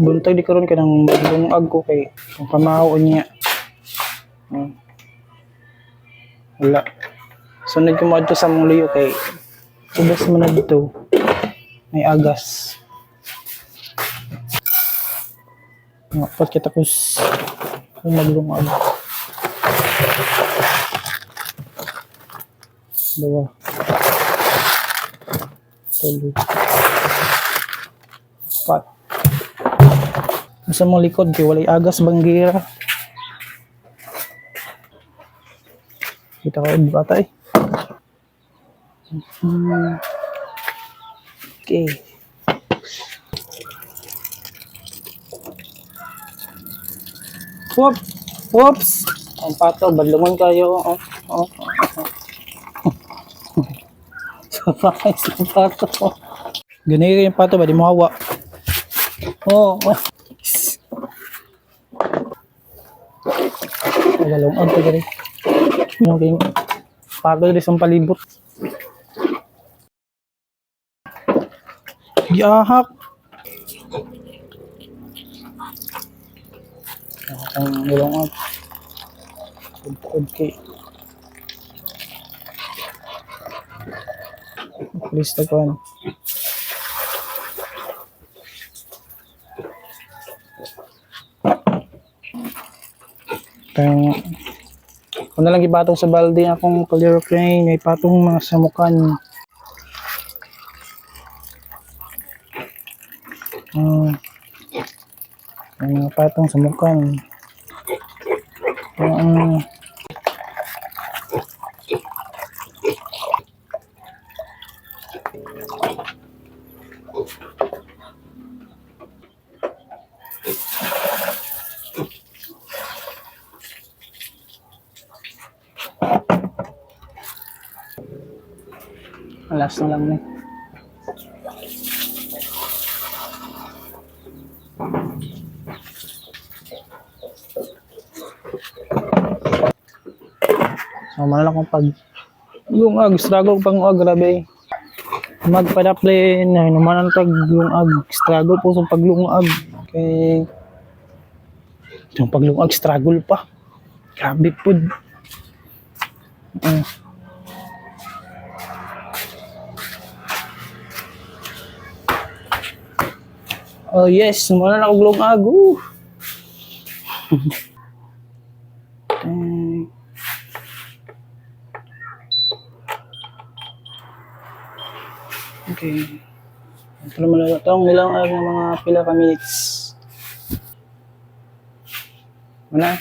Buntag di karon kanang maglungag ko kay kung pamahaw niya. Wala. Sunod ko mo sa mong luyo kay ubos man na dito. May agas. Ngapat kita kus kung maglungag. Dua. Tulo. Pat. Sa mong likod kay walay agas banggira. Kita ko bata eh. Okay. Whoop! Whoops! Ang pato, badlungon kayo. Oh. Surprise ang pato. Ganito yung pato ba? Di mo hawa. Oh. Tagalong ang tagal. Okay. Pato diri sa palibot. Giahak. Ang nilong. Okay. Lista ko ano. Kaya, kung na lang ibatong sa balde akong clear crane, may patong mga samukan. May mga patong samukan. Last na lang ni. So, malala kong pag lungag, struggle pang ug grabe. Magpadaplin, ay naman ang tag lungag, struggle po sa paglungag. Kay yung paglungag, struggle pa. Grabe pud. Oh yes, wala na akong lungag. Woo! Okay. Ito naman lang itong nilang ng mga pila ka minutes. Wala.